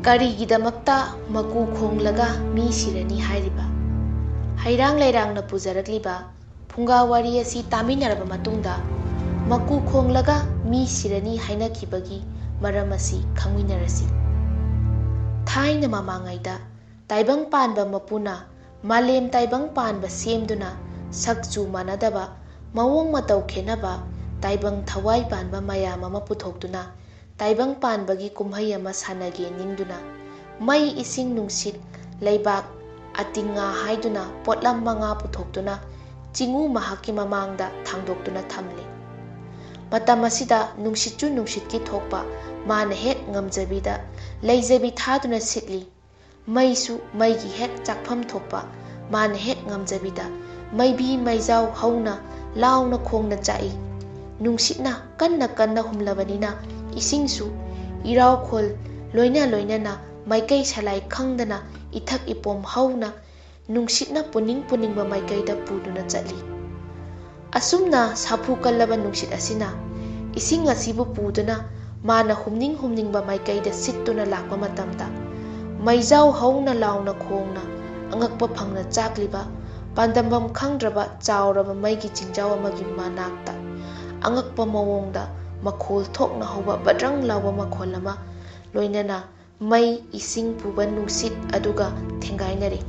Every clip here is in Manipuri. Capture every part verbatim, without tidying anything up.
ꯀꯔꯤꯒꯤꯗꯃꯛꯇ ꯃꯀꯨ ꯈꯣꯡꯂꯒ ꯃꯤ ꯁꯤꯔꯅꯤ ꯍꯥꯏꯔꯤꯕ? ꯍꯩꯔꯥꯡ ꯂꯩꯔꯥꯡꯅ ꯄꯨꯖꯔꯛꯂꯤꯕ ꯐꯨꯡꯒꯥ ꯋꯥꯔꯤ ꯑꯁꯤ ꯇꯥꯃꯤꯟꯅꯔꯕ ꯃꯇꯨꯡꯗ, ꯃꯀꯨ ꯈꯣꯡꯂꯒ ꯃꯤ ꯁꯤꯔꯅꯤ ꯍꯥꯏꯅꯈꯤꯕꯒꯤ ꯃꯔꯝ ꯑꯁꯤ ꯈꯪꯃꯤꯟꯅꯔꯁꯤ꯫ ꯊꯥꯏꯅ ꯃꯃꯥꯡꯉꯩꯗ ꯇꯥꯏꯕꯪ ꯄꯥꯟꯕ ꯃꯄꯨꯅ ꯃꯥꯂꯦꯝ ꯇꯥꯏꯕꯪ ꯄꯥꯟꯕ ꯁꯦꯝꯗꯨꯅ, ꯁꯛ ꯆꯨ ꯃꯥꯟꯅꯗꯕ, ꯃꯑꯣꯡ ꯃꯇꯧ ꯈꯦꯠꯅꯕ ꯇꯥꯏꯕꯪ ꯊꯋꯥꯏ ꯄꯥꯟꯕ ꯃꯌꯥꯝ ꯑꯃ ꯄꯨꯊꯣꯛꯇꯨꯅ, ꯇꯥꯏꯕꯪ ꯄꯥꯟꯕꯒꯤ ꯀꯨꯝꯍꯩ ꯑꯃ ꯁꯥꯟꯅꯒꯦ ꯅꯤꯡꯗꯨꯅ, ꯃꯩ, ꯏꯁꯤꯡ, ꯅꯨꯡꯁꯤꯠ, ꯂꯩꯕꯥꯛ, ꯑꯇꯤꯉꯥ ꯍꯥꯏꯗꯨꯅ ꯄꯣꯠꯂꯝ ꯃꯉꯥ ꯄꯨꯊꯣꯛꯇꯨꯅ, ꯆꯤꯉꯨ ꯃꯍꯥꯛꯀꯤ ꯃꯃꯥꯡꯗ ꯊꯥꯡꯗꯣꯛꯇꯨꯅ ꯊꯝꯂꯦ꯫ ꯃꯇꯝ ꯑꯁꯤꯗ ꯅꯨꯡꯁꯤꯠꯁꯨ ꯅꯨꯡꯁꯤꯠꯀꯤ ꯊꯣꯛꯄ, ꯃꯥꯅ ꯍꯦꯛ ꯉꯝꯖꯕꯤꯗ ꯂꯩꯖꯕꯤ ꯊꯥꯗꯨꯅ ꯁꯤꯠꯂꯤ꯫ ꯃꯩꯁꯨ ꯃꯩꯒꯤ ꯍꯦꯛ ꯆꯥꯛꯐꯝ ꯊꯣꯛꯄ, ꯃꯥꯅ ꯍꯦꯛ ꯉꯝꯖꯕꯤꯗ ꯃꯩꯕꯤ ꯃꯩꯖꯥꯎ ꯍꯧꯅ ꯂꯥꯎꯅ ꯈꯣꯡꯅ ꯆꯥꯛꯏ꯫ ꯅꯨꯡꯁꯤꯠꯅ ꯀꯟꯅ ꯀꯟꯅ ꯍꯨꯝꯂꯕꯅꯤꯅ, ꯏꯁꯤꯡꯁꯨ ꯏꯔꯥꯎꯈꯣꯜ ꯂꯣꯏꯅ ꯂꯣꯏꯅꯅ ꯃꯥꯏꯀꯩ ꯁꯂꯥꯏ ꯈꯪꯗꯅ ꯏꯊꯛ ꯏꯄꯣꯝ ꯍꯧꯅ ꯅꯨꯡꯁꯤꯠꯅ ꯄꯨꯅꯤꯡ ꯄꯨꯅꯤꯡꯕ ꯃꯥꯏꯀꯩꯗ ꯄꯨꯗꯨꯅ ꯆꯠꯂꯤ꯫ ꯑꯁꯨꯝꯅ ꯁꯥꯐꯨ ꯀꯜꯂꯕ ꯅꯨꯡꯁꯤꯠ ꯑꯁꯤꯅ ꯏꯁꯤꯡ ꯑꯁꯤꯕꯨ ꯄꯨꯗꯨꯅ ꯃꯥꯅ ꯍꯨꯝꯅꯤꯡ ꯍꯨꯝꯅꯤꯡꯕ ꯃꯥꯏꯀꯩꯗ ꯁꯤꯠꯇꯨꯅ ꯂꯥꯛꯄ ꯃꯇꯝꯗ, ꯃꯩꯖꯥꯎ ꯍꯧꯅ ꯂꯥꯎꯅ ꯈꯣꯡꯅ ꯑꯉꯛꯄ ꯐꯪꯅ ꯆꯥꯛꯂꯤꯕ ꯄꯥꯟꯗꯝꯐꯝ ꯈꯪꯗ꯭ꯔꯕ ꯆꯥꯎꯔꯕ ꯃꯩꯒꯤ ꯆꯤꯡꯖꯥꯎ ꯑꯃꯒꯤ ꯃꯅꯥꯛꯇ ꯑꯉꯛꯄ ꯃꯑꯣꯡꯗ ꯃꯈꯣꯜ ꯊꯣꯛꯅ ꯍꯧꯕ ꯕꯗ꯭ꯔꯪ ꯂꯥꯎꯕ ꯃꯈꯣꯜ ꯑꯃ ꯂꯣꯏꯅꯅ ꯃꯩ, ꯏꯁꯤꯡ ꯄꯨꯕ ꯅꯨꯡꯁꯤꯠ ꯑꯗꯨꯒ ꯊꯦꯡꯒꯥꯏꯅꯔꯦ꯫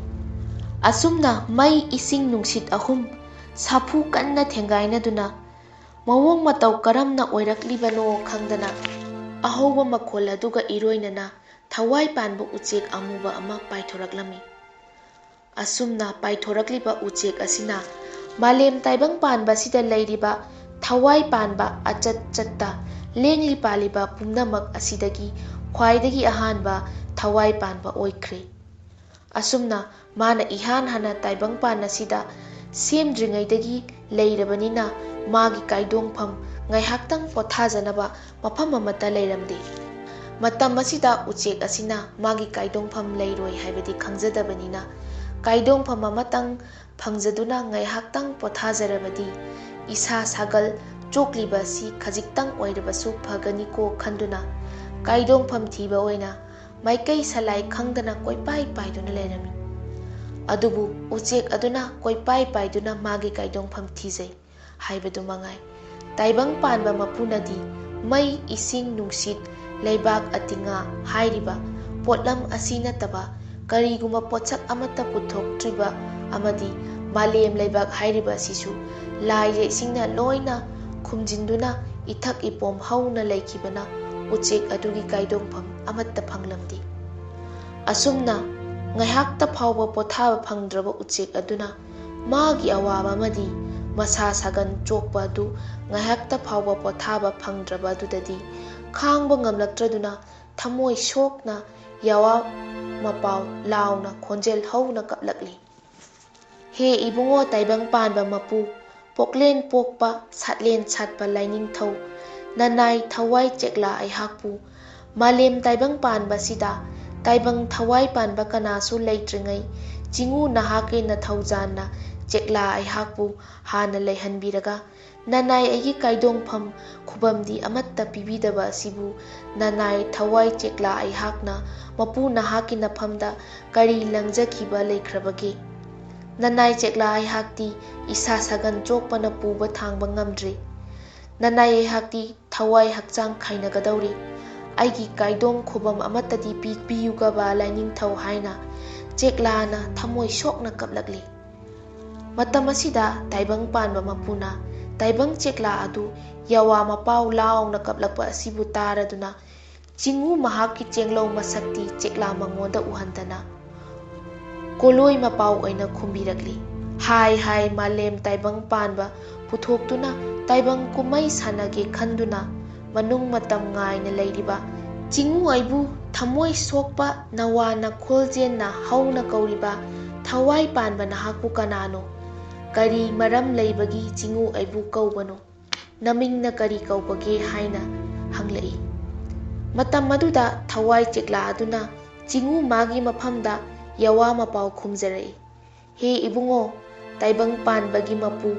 ꯑꯁꯨꯝꯅ ꯃꯩ, ꯏꯁꯤꯡ, ꯅꯨꯡꯁꯤꯠ ꯑꯍꯨꯝ ꯁꯥꯐꯨ ꯀꯟꯅ ꯊꯦꯡꯒꯥꯏꯅꯗꯨꯅ ꯃꯑꯣꯡ ꯃꯇꯧ ꯀꯔꯝꯅ ꯑꯣꯏꯔꯛꯂꯤꯕꯅꯣ ꯈꯪꯗꯅ, ꯑꯍꯧꯕ ꯃꯈꯣꯜ ꯑꯗꯨꯒ ꯏꯔꯣꯏꯅꯅ ꯊꯋꯥꯏ ꯄꯥꯟꯕ ꯎꯆꯦꯛ ꯑꯃꯨꯕ ꯑꯃ ꯄꯥꯏꯊꯣꯔꯛꯂꯝꯃꯤ꯫ ꯑꯁꯨꯝꯅ ꯄꯥꯏꯊꯣꯔꯛꯂꯤꯕ ꯎꯆꯦꯛ ꯑꯁꯤꯅ ꯃꯥꯂꯦꯝ ꯇꯥꯏꯕꯪ ꯄꯥꯟꯕꯁꯤꯗ ꯂꯩꯔꯤꯕ ꯊꯋꯥꯏ ꯄꯥꯟꯕ ꯑꯆꯠ ꯆꯠꯇ ꯂꯦꯡꯂꯤ ꯄꯥꯜꯂꯤꯕ ꯄꯨꯝꯅꯃꯛ ꯑꯁꯤꯗꯒꯤ ꯈ꯭ꯋꯥꯏꯗꯒꯤ ꯑꯍꯥꯟꯕ ꯊꯋꯥꯏ ꯄꯥꯟꯕ ꯑꯣꯏꯈ꯭ꯔꯦ꯫ ꯑꯁꯨꯝꯅ ꯃꯥꯅ ꯏꯍꯥꯟ ꯍꯥꯟꯅ ꯇꯥꯏꯕꯪ ꯄꯥꯟ ꯑꯁꯤꯗ ꯁꯦꯝꯗ꯭ꯔꯤꯉꯩꯗꯒꯤ ꯂꯩꯔꯕꯅꯤꯅ, ꯃꯥꯒꯤ ꯀꯥꯏꯗꯣꯡꯐꯝ ꯉꯥꯏꯍꯥꯛꯇꯪ ꯄꯣꯊꯥꯖꯅꯕ ꯃꯐꯝ ꯑꯃꯠꯇ ꯂꯩꯔꯝꯗꯦ꯫ ꯃꯇꯝ ꯑꯁꯤꯗ ꯎꯆꯦꯛ ꯑꯁꯤꯅ ꯃꯥꯒꯤ ꯀꯥꯏꯗꯣꯡꯐꯝ ꯂꯩꯔꯣꯏ ꯍꯥꯏꯕꯗꯤ ꯈꯪꯖꯗꯕꯅꯤꯅ, ꯀꯥꯏꯗꯣꯡꯐꯝ ꯑꯃꯇꯪ ꯐꯪꯖꯗꯨꯅ ꯉꯥꯏꯍꯥꯛꯇꯪ ꯄꯣꯊꯥꯖꯔꯕꯗꯤ ꯏꯁꯥ ꯁꯥꯒꯜ ꯆꯣꯛꯂꯤꯕ ꯑꯁꯤ ꯈꯖꯤꯛꯇꯪ ꯑꯣꯏꯔꯕꯁꯨ ꯐꯒꯅꯤꯀꯣ ꯈꯟꯗꯨꯅ, ꯀꯥꯏꯗꯣꯡꯐꯝ ꯊꯤꯕ ꯑꯣꯏꯅ ꯃꯥꯏꯀꯩ ꯁꯂꯥꯏ ꯈꯪꯗꯅ ꯀꯣꯏꯄꯥꯏ ꯄꯥꯏꯗꯨꯅ ꯂꯩꯔꯝꯃꯤ꯫ ꯑꯗꯨꯕꯨ ꯎꯆꯦꯛ ꯑꯗꯨꯅ ꯀꯣꯏꯄꯥꯏ ꯄꯥꯏꯗꯨꯅ ꯃꯥꯒꯤ ꯀꯥꯏꯗꯣꯡꯐꯝ ꯊꯤꯖꯩ ꯍꯥꯏꯕꯗꯨ ꯃꯉꯥꯏ꯫ ꯇꯥꯏꯕꯪ ꯄꯥꯟꯕ ꯃꯄꯨꯅꯗꯤ ꯃꯩ, ꯏꯁꯤꯡ, ꯅꯨꯡꯁꯤꯠ, ꯂꯩꯕꯥꯛ, ꯑꯇꯤꯉꯥ ꯍꯥꯏꯔꯤꯕ ꯄꯣꯠꯂꯝ ꯑꯁꯤ ꯅꯠꯇꯕ ꯀꯔꯤꯒꯨꯝꯕ ꯄꯣꯠꯁꯛ ꯑꯃꯠꯇ ꯄꯨꯊꯣꯛꯇ꯭ꯔꯤꯕ ꯑꯃꯗꯤ ꯃꯥꯂꯦꯝ ꯂꯩꯕꯥꯛ ꯍꯥꯏꯔꯤꯕ ꯑꯁꯤꯁꯨ ꯂꯥꯏ ꯂꯩꯁꯤꯡꯅ ꯂꯣꯏꯅ ꯈꯨꯝꯖꯤꯟꯗꯨꯅ ꯏꯊꯛ ꯏꯄꯣꯝ ꯍꯧꯅ ꯂꯩꯈꯤꯕꯅ ꯎꯆꯦꯛ ꯑꯗꯨꯒꯤ ꯀꯥꯏꯗꯣꯡꯐꯝ ꯑꯃꯠꯇ ꯐꯪꯂꯝꯗꯦ꯫ ꯑꯁꯨꯝꯅ ꯉꯥꯏꯍꯥꯛꯇ ꯐꯥꯎꯕ ꯄꯣꯊꯥꯕ ꯐꯪꯗ꯭ꯔꯕ ꯎꯆꯦꯛ ꯑꯗꯨꯅ ꯃꯥꯒꯤ ꯑꯋꯥꯕ ꯑꯃꯗꯤ ꯃꯁꯥ ꯁꯥꯒꯟ ꯆꯣꯛꯄ ꯑꯗꯨ ꯉꯥꯏꯍꯥꯛꯇ ꯐꯥꯎꯕ ꯄꯣꯊꯥꯕ ꯐꯪꯗ꯭ꯔꯕ ꯑꯗꯨꯗꯗꯤ ꯈꯥꯡꯕ ꯉꯝꯂꯛꯇ꯭ꯔꯗꯨꯅ ꯊꯃꯣꯏ ꯁꯣꯛꯅ ꯌꯥꯋꯥ ꯃꯄꯥꯎ ꯂꯥꯎꯅ ꯈꯣꯟꯖꯦꯜ ꯍꯧꯅ ꯀꯞꯂꯛꯂꯤ꯫ ꯍꯦ ꯏꯕꯨꯡꯉꯣ ꯇꯥꯏꯕꯪ ꯄꯥꯟꯕ ꯃꯄꯨ, ꯄꯣꯛꯂꯦꯟ ꯄꯣꯛꯄ, ꯁꯥꯠꯂꯦꯟ ꯁꯥꯠꯄ ꯂꯥꯏꯅꯤꯡꯊꯧ, ꯅꯅꯥꯏ ꯊꯋꯥꯏ ꯆꯦꯛꯂꯥ ꯑꯩꯍꯥꯛꯄꯨ, ꯃꯥꯂꯦꯝ ꯇꯥꯏꯕꯪ ꯄꯥꯟꯕꯁꯤꯗ ꯇꯥꯏꯕꯪ ꯊꯋꯥꯏ ꯄꯥꯟꯕ ꯀꯅꯥꯁꯨ ꯂꯩꯇ꯭ꯔꯤꯉꯩ, ꯆꯤꯡꯉꯨ ꯅꯍꯥꯛꯀꯤ ꯅꯊꯧꯖꯥꯟꯅ ꯆꯦꯛꯂꯥ ꯑꯩꯍꯥꯛꯄꯨ ꯍꯥꯟꯅ ꯂꯩꯍꯟꯕꯤꯔꯒ, ꯅꯅꯥꯏ ꯑꯩꯒꯤ ꯀꯥꯏꯗꯣꯡꯐꯝ ꯈꯨꯕꯝꯗꯤ ꯑꯃꯠꯇ ꯄꯤꯕꯤꯗꯕ ꯑꯁꯤꯕꯨ ꯅꯅꯥꯏ ꯊꯋꯥꯏ ꯆꯦꯛꯂꯥ ꯑꯩꯍꯥꯛꯅ ꯃꯄꯨ ꯅꯍꯥꯛꯀꯤ ꯅꯐꯝꯗ ꯀꯔꯤ ꯂꯪꯖꯈꯤꯕ ꯂꯩꯈ꯭ꯔꯕꯒꯦ? ꯅꯅꯥꯏ ꯆꯦꯛꯂꯥ ꯑꯩꯍꯥꯛꯇꯤ ꯏꯁꯥ ꯁꯥꯒꯟ ꯆꯣꯛꯄꯅ ꯄꯨꯕ ꯊꯥꯡꯕ ꯉꯝꯗ꯭ꯔꯦ꯫ ꯅꯅꯥꯏ ꯑꯩꯍꯥꯛꯇꯤ ꯊꯋꯥꯏ ꯍꯛꯆꯥꯡ ꯈꯥꯏꯅꯒꯗꯧꯔꯦ꯫ ꯑꯩꯒꯤ ꯀꯥꯏꯗꯣꯡ ꯈꯨꯕꯝ ꯑꯃꯠꯇꯗꯤ ꯄꯤꯕꯤꯌꯨꯒꯕ ꯂꯥꯏꯅꯤꯡꯊꯧ ꯍꯥꯏꯅ ꯆꯦꯛꯂꯥꯅ ꯊꯃꯣꯏ ꯁꯣꯛꯅ ꯀꯞꯂꯛꯂꯤ꯫ ꯃꯇꯝ ꯑꯁꯤꯗ ꯇꯥꯏꯕꯪ ꯄꯥꯟꯕ ꯃꯄꯨꯅ ꯇꯥꯏꯕꯪ ꯆꯦꯛꯂꯥ ꯑꯗꯨ ꯌꯥꯋꯥ ꯃꯄꯥꯎ ꯂꯥꯎꯅ ꯀꯞꯂꯛꯄ ꯑꯁꯤꯕꯨ ꯇꯥꯔꯗꯨꯅ ꯆꯤꯡꯉꯨ ꯃꯍꯥꯛꯀꯤ ꯆꯦꯡꯂꯧ ꯃꯁꯛꯇꯤ ꯆꯦꯛꯂꯥ ꯃꯉꯣꯟꯗ ꯎꯍꯟꯗꯅ ꯀꯣꯂꯣꯏ ꯃꯄꯥꯎ ꯑꯣꯏꯅ ꯈꯨꯝꯕꯤꯔꯛꯂꯤ꯫ ꯍꯥꯏ ꯍꯥꯏ ꯃꯥꯂꯦꯝ ꯇꯥꯏꯕꯪ ꯄꯥꯟꯕ ꯄꯨꯊꯣꯛꯇꯨꯅ ꯇꯥꯏꯕꯪ ꯀꯨꯝꯃꯩ ꯁꯥꯟꯅꯒꯦ ꯈꯟꯗꯨꯅ ꯃꯅꯨꯡ ꯃꯇꯝ ꯉꯥꯏꯅ ꯂꯩꯔꯤꯕ ꯆꯤꯡꯉꯨ ꯑꯩꯕꯨ ꯊꯃꯣꯏ ꯁꯣꯛꯄ ꯅꯋꯥ ꯅꯈꯣꯜꯖꯦꯟꯅ ꯍꯧꯅ ꯀꯧꯔꯤꯕ ꯊꯋꯥꯏ ꯄꯥꯟꯕ ꯅꯍꯥꯛꯄꯨ ꯀꯅꯥꯅꯣ? ꯀꯔꯤ ꯃꯔꯝ ꯂꯩꯕꯒꯤ ꯆꯤꯡꯉꯨ ꯑꯩꯕꯨ ꯀꯧꯕꯅꯣ? ꯅꯃꯤꯡꯅ ꯀꯔꯤ ꯀꯧꯕꯒꯦ ꯍꯥꯏꯅ ꯍꯪꯂꯛꯏ꯫ ꯃꯇꯝ ꯑꯗꯨꯗ ꯊꯋꯥꯏ ꯆꯦꯛꯂꯥ ꯑꯗꯨꯅ ꯆꯤꯡꯉꯨ ꯃꯥꯒꯤ ꯃꯐꯝꯗ ꯌꯥꯋꯥ ꯃꯄꯥꯎ ꯈꯨꯝꯖꯔꯛꯏ꯫ ꯍꯦ ꯏꯕꯨꯡꯉꯣ, ꯇꯥꯏꯕꯪ ꯄꯥꯟꯕꯒꯤ ꯃꯄꯨ,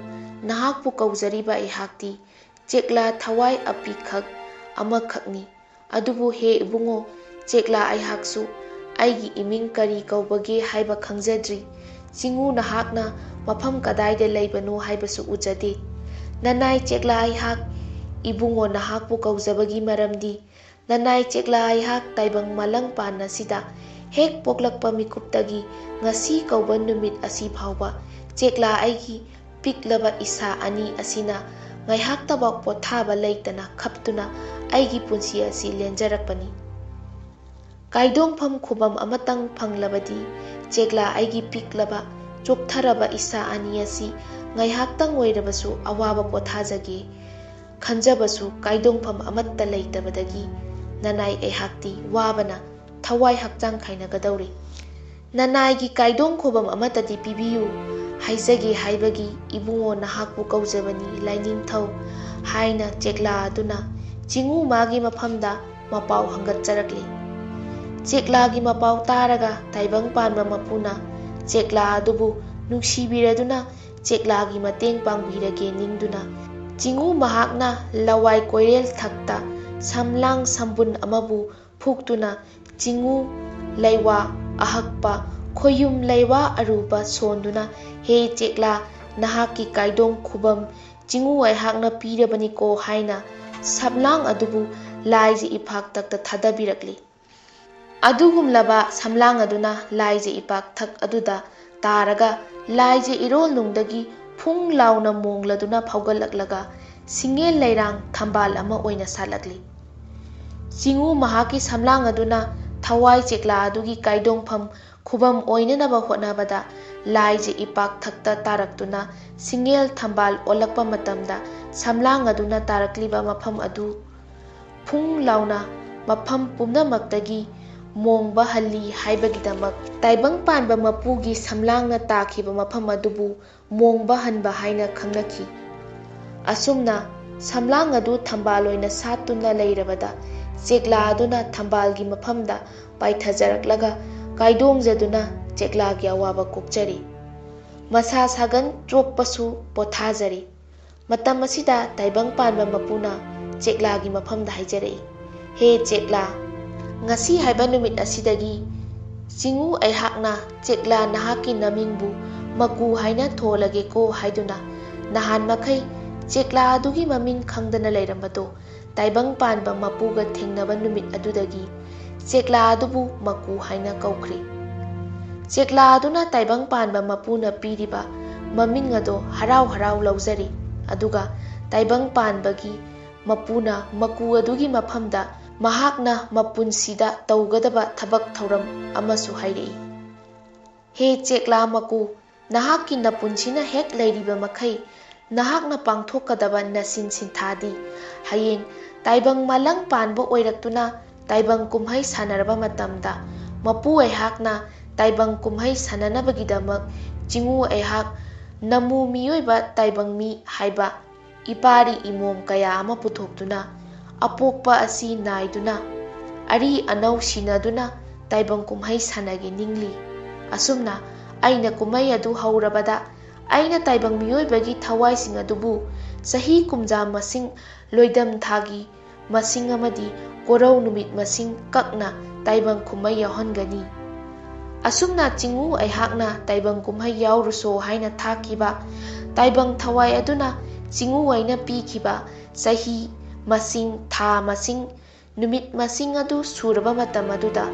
ꯅꯍꯥꯛꯄꯨ ꯀꯧꯖꯔꯤꯕ ꯑꯩꯍꯥꯛꯇꯤ ꯆꯦꯛꯂꯥ ꯊꯋꯥꯏ ꯑꯄꯤꯈꯛ ꯑꯃꯈꯛꯅꯤ꯫ ꯑꯗꯨꯕꯨ ꯍꯦ ꯏꯕꯨꯡꯉꯣ, ꯆꯦꯛꯂꯥ ꯑꯩꯍꯥꯛꯁꯨ ꯑꯩꯒꯤ ꯏꯃꯤꯡ ꯀꯔꯤ ꯀꯧꯕꯒꯦ ꯍꯥꯏꯕ ꯈꯪꯖꯗ꯭ꯔꯤ꯫ ꯆꯤꯡꯉꯨ ꯅꯍꯥꯛꯅ ꯃꯐꯝ ꯀꯗꯥꯏꯗ ꯂꯩꯕꯅꯣ ꯍꯥꯏꯕꯁꯨ ꯎꯖꯗꯦ꯫ ꯅꯅꯥꯏ ꯆꯦꯛꯂꯥ ꯑꯩꯍꯥꯛ, ꯏꯕꯨꯡꯉꯣ ꯅꯍꯥꯛꯄꯨ ꯀꯧꯖꯕꯒꯤ ꯃꯔꯝꯗꯤ, ꯅꯅꯥꯏ ꯆꯦꯛꯂꯥ ꯑꯩꯍꯥꯛ ꯇꯥꯏꯕꯪ ꯃꯥꯂꯪ ꯄꯥꯟ ꯑꯁꯤꯗ ꯍꯦꯛ ꯄꯣꯛꯂꯛꯄ ꯃꯤꯀꯨꯞꯇꯒꯤ ꯉꯁꯤ ꯀꯧꯕ ꯅꯨꯃꯤꯠ ꯑꯁꯤ ꯐꯥꯎꯕ ꯆꯦꯛꯂꯥ ꯑꯩꯒꯤ ꯄꯤꯛꯂꯕ ꯏꯁꯥ ꯑꯅꯤ ꯑꯁꯤꯅ ꯉꯥꯏꯍꯥꯛꯇꯐꯥꯎ ꯄꯣꯊꯥꯕ ꯂꯩꯇꯅ ꯈꯞꯇꯨꯅ ꯑꯩꯒꯤ ꯄꯨꯟꯁꯤ ꯑꯁꯤ ꯂꯦꯟꯖꯔꯛꯄꯅꯤ꯫ ꯀꯥꯏꯗꯣꯡꯐꯝ ꯈꯨꯕꯝ ꯑꯃꯇꯪ ꯐꯪꯂꯕꯗꯤ ꯆꯦꯛꯂꯥ ꯑꯩꯒꯤ ꯄꯤꯛꯂꯕ ꯆꯣꯛꯊꯔꯕ ꯏꯁꯥ ꯑꯅꯤ ꯑꯁꯤ ꯉꯥꯏꯍꯥꯛꯇꯪ ꯑꯣꯏꯔꯕꯁꯨ ꯑꯋꯥꯕ ꯄꯣꯊꯥꯖꯒꯦ ꯈꯟꯖꯕꯁꯨ ꯀꯥꯏꯗꯣꯡꯐꯝ ꯑꯃꯠꯇ ꯂꯩꯇꯕꯗꯒꯤ ꯅꯅꯥꯏ ꯑꯩꯍꯥꯛꯇꯤ ꯋꯥꯕꯅ ꯊꯋꯥꯏ ꯍꯛꯆꯥꯡ ꯈꯥꯏꯅꯒꯗꯧꯔꯤ꯫ ꯅꯅꯥꯏꯒꯤ ꯀꯥꯏꯗꯣꯡ ꯈꯨꯕꯝ ꯑꯃꯠꯇꯗꯤ ꯄꯤꯕꯤꯌꯨ ꯍꯥꯏꯖꯒꯦ ꯍꯥꯏꯕꯒꯤ ꯏꯕꯨꯡꯉꯣ ꯅꯍꯥꯛꯄꯨ ꯀꯧꯖꯕꯅꯤ ꯂꯥꯏꯅꯤꯡꯊꯧ ꯍꯥꯏꯅ ꯆꯦꯛꯂꯥ ꯑꯗꯨꯅ ꯆꯤꯡꯉꯨ ꯃꯥꯒꯤ ꯃꯐꯝꯗ ꯃꯄꯥꯎ ꯍꯪꯒꯠꯆꯔꯛꯂꯤ꯫ ꯆꯦꯛꯂꯥꯒꯤ ꯃꯄꯥꯎ ꯇꯥꯔꯒ ꯇꯥꯏꯕꯪ ꯄꯥꯟꯕ ꯃꯄꯨꯅ ꯆꯦꯛꯂꯥ ꯑꯗꯨꯕꯨ ꯅꯨꯡꯁꯤꯕꯤꯔꯗꯨꯅ ꯆꯦꯛꯂꯥꯒꯤ ꯃꯇꯦꯡ ꯄꯥꯡꯕꯤꯔꯒꯦ ꯅꯤꯡꯗꯨꯅ ꯆꯤꯡꯉꯨ ꯃꯍꯥꯛꯅ ꯂꯋꯥꯏ ꯀꯣꯏꯔꯦꯜ ꯊꯛꯇ ꯁꯝꯂꯥꯡ ꯁꯝꯕꯨꯟ ꯑꯃꯕꯨ ꯐꯨꯛꯇꯨꯅ ꯆꯤꯡꯉꯨ ꯂꯩꯋꯥ ꯑꯍꯛꯄ, ꯈꯣꯌꯨꯝ ꯂꯩꯋꯥ ꯑꯔꯨꯕ ꯁꯣꯟꯗꯨꯅ, "ꯍꯦ ꯆꯦꯛꯂꯥ, ꯅꯍꯥꯛꯀꯤ ꯀꯥꯏꯗꯣꯡ ꯈꯨꯕꯝ ꯆꯤꯡꯉꯨ ꯑꯩꯍꯥꯛꯅ ꯄꯤꯔꯕꯅꯤꯀꯣ" ꯍꯥꯏꯅ ꯁꯝꯂꯥꯡ ꯑꯗꯨꯕꯨ ꯂꯥꯏꯖ ꯏꯐꯥꯛꯇꯛꯇ ꯊꯥꯗꯕꯤꯔꯛꯂꯤ꯫ ꯑꯗꯨꯒꯨꯝꯂꯕ ꯁꯝꯂꯥꯡ ꯑꯗꯨꯅ ꯂꯥꯏꯖ ꯏꯄꯥꯛꯊꯛ ꯑꯗꯨꯗ ꯇꯥꯔꯒ ꯂꯥꯏꯖ ꯏꯔꯣꯜꯅꯨꯡꯗꯒꯤ ꯐꯨꯡ ꯂꯥꯎꯅ ꯃꯣꯡꯂꯗꯨꯅ ꯐꯥꯎꯒꯠꯂꯛꯂꯒ ꯁꯤꯡꯉꯦꯜ ꯂꯩꯔꯥꯡ ꯊꯝꯕꯥꯜ ꯑꯃ ꯑꯣꯏꯅ ꯁꯥꯠꯂꯛꯂꯤ꯫ ꯆꯤꯡꯉꯨ ꯃꯍꯥꯛꯀꯤ ꯁꯝꯂꯥꯡ ꯑꯗꯨꯅ ꯊꯋꯥꯏ ꯆꯦꯛꯂꯥ ꯑꯗꯨꯒꯤ ꯀꯥꯏꯗꯣꯡꯐꯝ ꯈꯨꯕꯝ ꯑꯣꯏꯅꯅꯕ ꯍꯣꯠꯅꯕꯗ ꯂꯥꯏꯖ ꯏꯄꯥꯛꯊꯛꯇ ꯇꯥꯔꯛꯇꯨꯅ ꯁꯤꯡꯉꯦꯜ ꯊꯝꯕꯥꯜ ꯑꯣꯜꯂꯛꯄ ꯃꯇꯝꯗ ꯁꯝꯂꯥꯡ ꯑꯗꯨꯅ ꯇꯥꯔꯛꯂꯤꯕ ꯃꯐꯝ ꯑꯗꯨ ꯐꯨꯡ ꯂꯥꯎꯅ ꯃꯐꯝ ꯄꯨꯝꯅꯃꯛꯇꯒꯤ ꯃꯣꯡꯕ ꯍꯜꯂꯤ ꯍꯥꯏꯕꯒꯤꯗꯃꯛ ꯇꯥꯏꯕꯪ ꯄꯥꯟꯕ ꯃꯄꯨꯒꯤ ꯁꯝꯂꯥꯡꯅ ꯇꯥꯈꯤꯕ ꯃꯐꯝ ꯑꯗꯨꯕꯨ ꯃꯣꯡꯕ ꯍꯟꯕ ꯍꯥꯏꯅ ꯈꯪꯅꯈꯤ꯫ ꯑꯁꯨꯝꯅ ꯁꯝꯂꯥꯡ ꯑꯗꯨ ꯊꯝꯕꯥꯜ ꯑꯣꯏꯅ ꯁꯥꯠꯇꯨꯅ ꯂꯩꯔꯕꯗ ꯆꯦꯛꯂꯥ ꯑꯗꯨꯅ ꯊꯝꯕꯥꯜꯒꯤ ꯃꯐꯝꯗ ꯄꯥꯏꯊꯖꯔꯛꯂꯒ ꯀꯥꯏꯗꯣꯡꯖꯗꯨꯅ ꯆꯦꯛꯂꯥꯒꯤ ꯑꯋꯥꯕ ꯀꯣꯛꯆꯔꯤ꯫ ꯃꯁꯥ ꯁꯥꯒꯟ ꯆꯣꯛꯄꯁꯨ ꯄꯣꯊꯥꯖꯔꯤ꯫ ꯃꯇꯝ ꯑꯁꯤꯗ ꯇꯥꯏꯕꯪ ꯄꯥꯟꯕ ꯃꯄꯨꯅ ꯆꯦꯛꯂꯥꯒꯤ ꯃꯐꯝꯗ ꯍꯥꯏꯖꯔꯛꯏ, "ꯍꯦ ꯆꯦꯛꯂꯥ, ꯉꯁꯤ ꯍꯥꯏꯕ ꯅꯨꯃꯤꯠ ꯑꯁꯤꯗꯒꯤ ꯆꯤꯡꯉꯨ ꯑꯩꯍꯥꯛꯅ ꯆꯦꯛꯂꯥ ꯅꯍꯥꯛꯀꯤ ꯅꯃꯤꯡꯕꯨ ꯃꯀꯨ ꯍꯥꯏꯅ ꯊꯣꯜꯂꯒꯦꯀꯣ ꯍꯥꯏꯗꯨꯅ ꯅꯍꯥꯟ ꯃꯈꯩ ꯆꯦꯛꯂꯥ ꯑꯗꯨꯒꯤ ꯃꯃꯤꯡ ꯈꯪꯗꯅ ꯂꯩꯔꯝꯕꯗꯣ ꯇꯥꯏꯕꯪ ꯄꯥꯟꯕ ꯃꯄꯨꯒ ꯊꯦꯡꯅꯕ ꯅꯨꯃꯤꯠ ꯑꯗꯨꯗꯒꯤ ꯆꯦꯛꯂꯥ ꯑꯗꯨꯕꯨ ꯃꯀꯨ ꯍꯥꯏꯅ ꯀꯧꯈ꯭ꯔꯦ꯫ ꯆꯦꯛꯂꯥ ꯑꯗꯨꯅ ꯇꯥꯏꯕꯪ ꯄꯥꯟꯕ ꯃꯄꯨꯅ ꯄꯤꯔꯤꯕ ꯃꯃꯤꯡ ꯑꯗꯣ ꯍꯔꯥꯎ ꯍꯔꯥꯎ ꯂꯧꯖꯔꯦ꯫ ꯑꯗꯨꯒ ꯇꯥꯏꯕꯪ ꯄꯥꯟꯕꯒꯤ ꯃꯄꯨꯅ ꯃꯀꯨ ꯑꯗꯨꯒꯤ ꯃꯐꯝꯗ ꯃꯍꯥꯛꯅ ꯃꯄꯨꯟꯁꯤꯗ ꯇꯧꯒꯗꯕ ꯊꯕꯛ ꯊꯧꯔꯝ ꯑꯃꯁꯨ ꯍꯥꯏꯔꯛꯏ꯫ ꯍꯦ ꯆꯦꯛꯂꯥ ꯃꯀꯨ, ꯅꯍꯥꯛꯀꯤ ꯅꯄꯨꯟꯁꯤꯅ ꯍꯦꯛ ꯂꯩꯔꯤꯕ ꯃꯈꯩ ꯅꯍꯥꯛꯅ ꯄꯥꯡꯊꯣꯛꯀꯗꯕ ꯅꯁꯤꯟ ꯁꯤꯟꯊꯥꯗꯤ ꯍꯌꯦꯡ ꯇꯥꯏꯕꯪ ꯃꯥꯂꯪ ꯄꯥꯟꯕ ꯑꯣꯏꯔꯛꯇꯨꯅ ꯇꯥꯏꯕꯪ ꯀꯨꯝꯍꯩ ꯁꯥꯟꯅꯔꯕ ꯃꯇꯝꯗ ꯃꯄꯨ ꯑꯩꯍꯥꯛꯅ ꯇꯥꯏꯕꯪ ꯀꯨꯝꯍꯩ ꯁꯥꯟꯅꯅꯕꯒꯤꯗꯃꯛ ꯆꯤꯡꯉꯨ ꯑꯩꯍꯥꯛ ꯅꯃꯨ ꯃꯤꯑꯣꯏꯕ ꯇꯥꯏꯕꯪ ꯃꯤ ꯍꯥꯏꯕ ꯏꯄꯥꯔꯤ ꯏꯃꯣꯝ ꯀꯌꯥ ꯑꯃ ꯄꯨꯊꯣꯛꯇꯨꯅ ꯑꯄꯣꯛꯄ ꯑꯁꯤ ꯅꯥꯏꯗꯨꯅ ꯑꯔꯤ ꯑꯅꯧ ꯁꯤꯟꯅꯗꯨꯅ ꯇꯥꯏꯕꯪ ꯀꯨꯝꯍꯩ ꯁꯥꯟꯅꯒꯦ ꯅꯤꯡꯂꯤ꯫ ꯑꯁꯨꯝꯅ ꯑꯩꯅ ꯀꯨꯝꯍꯩ ꯑꯗꯨ ꯍꯧꯔꯕꯗ ꯑꯩꯅ ꯇꯥꯏꯕꯪ ꯃꯤꯑꯣꯏꯕꯒꯤ ꯊꯋꯥꯏꯁꯤꯡ ꯑꯗꯨꯕꯨ ꯆꯍꯤ ꯀꯨꯝꯖꯥ ꯃꯁꯤꯡ, ꯂꯣꯏꯗꯝ ꯊꯥꯒꯤ ꯃꯁꯤꯡ ꯑꯃꯗꯤ ꯀꯣꯔꯧ ꯅꯨꯃꯤꯠ ꯃꯁꯤꯡ ꯀꯛꯅ ꯇꯥꯏꯕꯪ ꯀꯨꯝꯍꯩ ꯌꯥꯎꯍꯟꯒꯅꯤ꯫ ꯑꯁꯨꯝꯅ ꯆꯤꯡꯉꯨ ꯑꯩꯍꯥꯛꯅ ꯇꯥꯏꯕꯪ ꯀꯨꯝꯍꯩ ꯌꯥꯎꯔꯨꯁꯣ ꯍꯥꯏꯅ ꯊꯥꯈꯤꯕ ꯇꯥꯏꯕꯪ ꯊꯋꯥꯏ ꯑꯗꯨꯅ ꯆꯤꯡꯉꯨ ꯑꯩꯅ ꯄꯤꯈꯤꯕ ꯆꯍꯤ ꯃꯁꯤꯡ, ꯊꯥ ꯃꯁꯤꯡ, ꯅꯨꯃꯤꯠ ꯃꯁꯤꯡ ꯑꯗꯨ ꯁꯨꯔꯕ ꯃꯇꯝ ꯑꯗꯨꯗ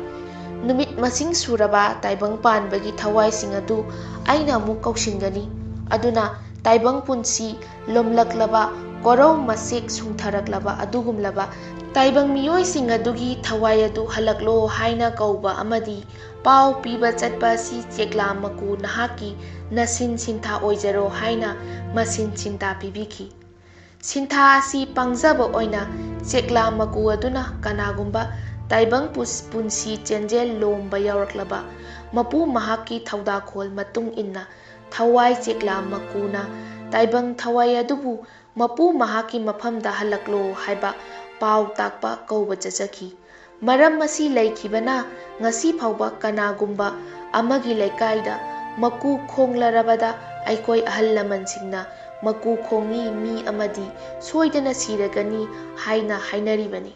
ꯅꯨꯃꯤꯠ ꯃꯁꯤꯡ ꯁꯨꯔꯕ ꯇꯥꯏꯕꯪ ꯄꯥꯟꯕꯒꯤ ꯊꯋꯥꯏꯁꯤꯡ ꯑꯗꯨ ꯑꯩꯅ ꯑꯃꯨꯛ ꯀꯧꯁꯤꯟꯒꯅꯤ꯫ ꯑꯗꯨꯅ ꯇꯥꯏꯕꯪ ꯄꯨꯟꯁꯤ ꯂꯣꯝꯂꯛꯂꯕ ꯀꯣꯔꯧ ꯃꯁꯦꯛ ꯁꯨꯡꯊꯔꯛꯂꯕ ꯑꯗꯨꯒꯨꯝꯂꯕ ꯇꯥꯏꯕꯪ ꯃꯤꯑꯣꯏꯁꯤꯡ ꯑꯗꯨꯒꯤ ꯊꯋꯥꯏ ꯑꯗꯨ ꯍꯜꯂꯛꯂꯣ ꯍꯥꯏꯅ ꯀꯧꯕ ꯑꯃꯗꯤ ꯄꯥꯎ ꯄꯤꯕ ꯆꯠꯄ ꯑꯁꯤ ꯆꯦꯛꯂꯥ ꯃꯀꯨ ꯅꯍꯥꯛꯀꯤ ꯅꯁꯤꯟ ꯁꯤꯟꯊꯥ ꯑꯣꯏꯖꯔꯣ ꯍꯥꯏꯅ ꯃꯁꯤꯟ ꯁꯤꯟꯊꯥ ꯄꯤꯕꯤꯈꯤ꯫ ꯁꯤꯟꯊꯥ ꯑꯁꯤ ꯄꯥꯡꯖꯕ ꯑꯣꯏꯅ ꯆꯦꯛꯂꯥ ꯃꯀꯨ ꯑꯗꯨꯅ ꯀꯅꯥꯒꯨꯝꯕ ꯇꯥꯏꯕꯪ ꯄꯨꯟꯁꯤ ꯆꯦꯟꯖꯦꯜ ꯂꯣꯝꯕ ꯌꯥꯎꯔꯛꯂꯕ ꯃꯄꯨ ꯃꯍꯥꯛꯀꯤ ꯊꯧꯗꯥꯈꯣꯜ ꯃꯇꯨꯡ ꯏꯟꯅ ꯊꯋꯥꯏ ꯆꯦꯛꯂꯥ ꯃꯀꯨꯅ ꯇꯥꯏꯕꯪ ꯊꯋꯥꯏ ꯑꯗꯨꯕꯨ ꯃꯄꯨ ꯃꯍꯥꯛꯀꯤ ꯃꯐꯝꯗ ꯍꯜꯂꯛꯂꯣ ꯍꯥꯏꯕ ꯄꯥꯎ ꯇꯥꯛꯄ ꯀꯧꯕ ꯆꯠꯆꯈꯤ꯫ ꯃꯔꯝ ꯑꯁꯤ ꯂꯩꯈꯤꯕꯅ ꯉꯁꯤ ꯐꯥꯎꯕ ꯀꯅꯥꯒꯨꯝꯕ ꯑꯃꯒꯤ ꯂꯩꯀꯥꯏꯗ ꯃꯀꯨ ꯈꯣꯡꯂꯔꯕꯗ ꯑꯩꯈꯣꯏ ꯑꯍꯜ ꯂꯃꯟꯁꯤꯡꯅ "ꯃꯀꯨ ꯈꯣꯡꯉꯤ ꯃꯤ ꯑꯃꯗꯤ ꯁꯣꯏꯗꯅ ꯁꯤꯔꯒꯅꯤ" ꯍꯥꯏꯅ ꯍꯥꯏꯅꯔꯤꯕꯅꯤ꯫